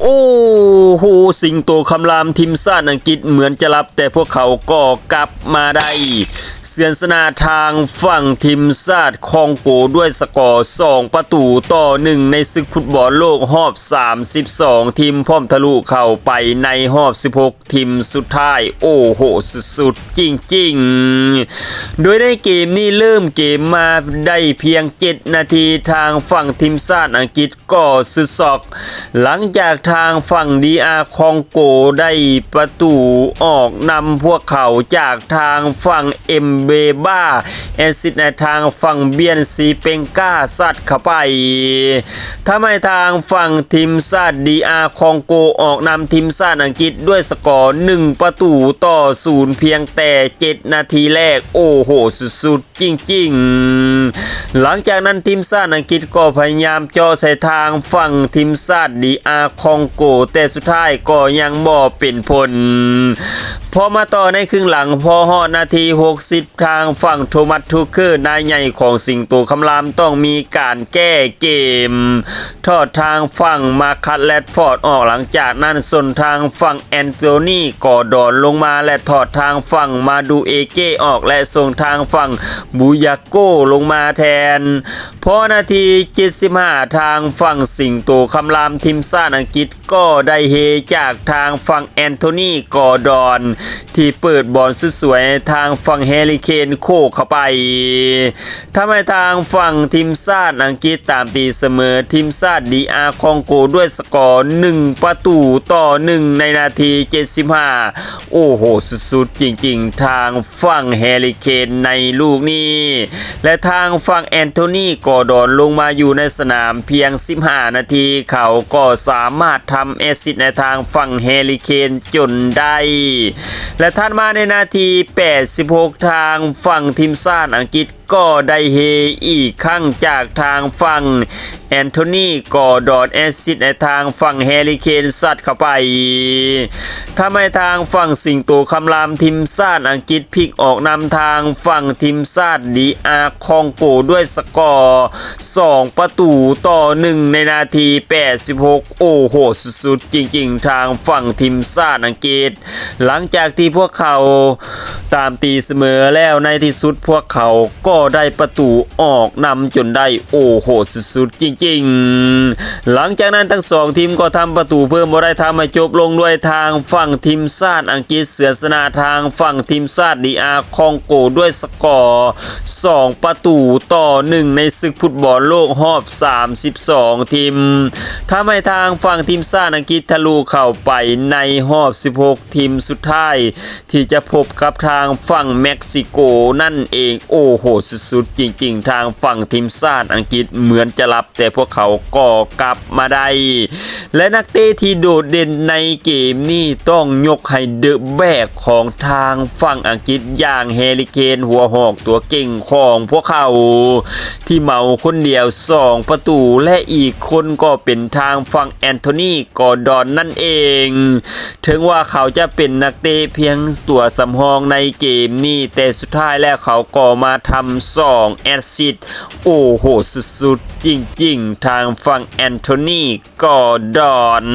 ໂອ້ໂຫ ສິງໂຕຄຳລາມ ທີມຊາດອັງກິດເໝືອນຈະຫຼັບ ແຕ່ພວກເຂົາກໍກັບມາໄດ້ ເຊືອນຊະນະທາງຝັ່ງທີມຊາດຄອງໂກດ້ວຍສະກໍສອງປະຕູຕໍ່ໜຶ່ງ ໃນສຶກຟຸດບອນໂລກຮອບສາມສິບສອງທີມ ພ້ອມທະລຸເຂົ້າໄປໃນຮອບສິບຫົກທີມສຸດທ້າຍ. ໂອ້ໂຫ ສຸດໆ ຈິງໆ ໂດຍໃນເກມນີ້ເລີ່ມເກມມາໄດ້ພຽງເຈັດນາທີ ທາງຝັ່ງທີມຊາດອັງກິດ ກໍສຸດຊັອກ ຫຼັງຈາກທາງຝັ່ງດີອາຄອງໂກໄດ້ປະຕູອອກນຳພວກເຂົາຈາກທາງຝັ່ງເອັມເບບາ ແອດຊິດໃຫ້ທາງຝັ່ງບຽນຊີເປັງກາຊັດເຂົ້າໄປ ທຳໃຫ້ທາງຝັ່ງທີມຊາດດີອາຄອງໂກອອກນຳທີມຊາດອັງກິດດ້ວຍສະກໍໜຶ່ງປະຕູຕໍ່ສູນ ພຽງແຕ່ເຈັດນາທີແລກ. ໂອ້ໂຫ ສຸດໆ ຈິງໆ ຫຼັງຈາກນັ້ນທີມຊາດອັງກິດກໍພະຍາຍາມເຈາະໃສ່ທາງຝັ່ງທີມຊາດດີອາຄອງໂກ ແຕ່ສຸດທ້າຍກໍຍັງບໍ່ເປັນຜົນ. ພໍມາຕໍ່ໃນເຄິ່ງຫຼັງ ພໍຮອດນາທີຫົກສິບ ທາງຝັ່ງໂທມັດ ທູກເຄີ ນາຍໃຫຍ່ຂອງສິງໂຕຄຳລາມ ຕ້ອງມີການແກ້ເກມ ຖອດທາງຝັ່ງມາຄັດ ແຣດຟອດ ອອກ ຫຼັງຈາກນັ້ນສົ່ງທາງຝັ່ງແອນໂທນີ ກອດອນ ລົງມາ ແລະ ຖອດທາງຝັ່ງມາດູເອເກ ອອກ ແລະ ສົ່ງທາງຝັ່ງບູຢາໂກ ລົງມາແທນ. ພໍນາທີເຈັດສິບຫ້າ ທາງຝັ່ງສິງໂຕຄຳລາມ ທີມຊາດອັງກິດ ກໍໄດ້ເຮຈາກທາງຝັ່ງແອນໂທນີ ກອດອນ ທີ່ເປີດບອນສຸດສວຍໃຫ້ທາງຝັ່ງແຮຣີເຄນໂຄ້ງເຂົ້າໄປ ທຳໃຫ້ທາງຝັ່ງທີມຊາດອັງກິດຕາມຕີສະເໝີທີມຊາດດີອາຄອງໂກດ້ວຍສະກໍໜຶ່ງປະຕູຕໍ່ໜຶ່ງ ໃນນາທີເຈັດສິບຫ້າ. ໂອ້ໂຫ ສຸດໆ ຈິງໆ ທາງຝັ່ງແຮຣີເຄນໃນລູກນີ້ ແລະ ທາງຝັ່ງແອນໂທນີ ກອດອນ ລົງມາຢູ່ໃນສະໜາມພຽງສິບຫ້ານາທີ ເຂົາກໍສາມາດທຳແອດຊິດໃຫ້ທາງຝັ່ງແຮຣີເຄນຈົນໄດ້ ແລະ ຖັດມາໃນນາທີແປດສິບຫົກ ທາງຝັ່ງທີມຊາດອັງກິດ ກໍໄດ້ເຮອີກຄັ້ງຈາກທາງຝັ່ງແອນໂທນີ ກອດອນ ແອດຊິດໃຫ້ທາງຝັ່ງແຮຣີເຄນຊັດເຂົ້າໄປ ທຳໃຫ້ທາງຝັ່ງສິງໂຕຄຳລາມ ທີມຊາດອັງກິດ ພິກອອກນຳທາງຝັ່ງທີມຊາດດີອາຄອງໂກດ້ວຍສະກໍສອງປະຕູຕໍ່ໜຶ່ງ ໃນນາທີແປດສິບຫົກ. ໂອ້ໂຫ ສຸດໆ ຈິງໆ ທາງຝັ່ງທີມຊາດອັງກິດ ຫຼັງຈາກທີ່ພວກເຂົາຕາມຕີສະເໝີແລ້ວ ໃນທີ່ສຸດພວກເຂົາກໍໄດ້ປະຕູອອກນຳຈົນໄດ້. ໂອ້ໂຫ ສຸດໆ ຈິງໆ ຫຼັງຈາກນັ້ນທັງສອງທີມກໍທຳປະຕູເພີ່ມບໍ່ໄດ້ ທຳໃຫ້ຈົບລົງດ້ວຍທາງຝັ່ງທີມຊາດອັງກິດ ເຊືອນຊະນະທາງຝັ່ງທີມຊາດດີອາຄອງໂກດ້ວຍສະກໍສອງປະຕູຕໍ່ໜຶ່ງ ໃນສຶກຟຸດບອນໂລກຮອບສາມສິບສອງທີມ ທຳໃຫ້ທາງຝັ່ງທີມຊາດອັງກິດທະລຸເຂົ້າໄປໃນຮອບສິບຫົກທີມສຸດທ້າຍ ທີ່ຈະພົບກັບທາງຝັ່ງເມັກຊິໂກນັ້ນເອງ. ໂອ້ໂຫ ສຸດໆ ຈິງໆ ທາງຝັ່ງທີມຊາດອັງກິດເໝືອນຈະຫຼັບ ແຕ່ພວກເຂົາກໍກັບມາໄດ້ ແລະ ນັກເຕະທີ່ໂດດເດັ່ນໃນເກມນີ້ຕ້ອງຍົກໃຫ້ເດະແບກຂອງທາງຝັ່ງອັງກິດ ຢ່າງແຮຣີເຄນ ຫົວຫອກຕົວເກັ່ງຂອງພວກເຂົາ ທີ່ເໝົາຄົນດຽວສອງປະຕູ ແລະ ອີກຄົນກໍເປັນທາງຝັ່ງແອນໂທນີ ກອດອນ ນັ້ນເອງ. ເຖິງວ່າເຂົາຈະເປັນນັກເຕະພຽງຕົວສຳຮອງໃນເກມນີ້ ແຕ່ສຸດທ້າຍແລ້ວເຂົາກໍມາທຳສອງແອັດຊິດ. ໂອ້ໂຫ ສຸດໆ ຈິງໆ ທາງຝັ່ງແອນໂທນີ ກອດອນ.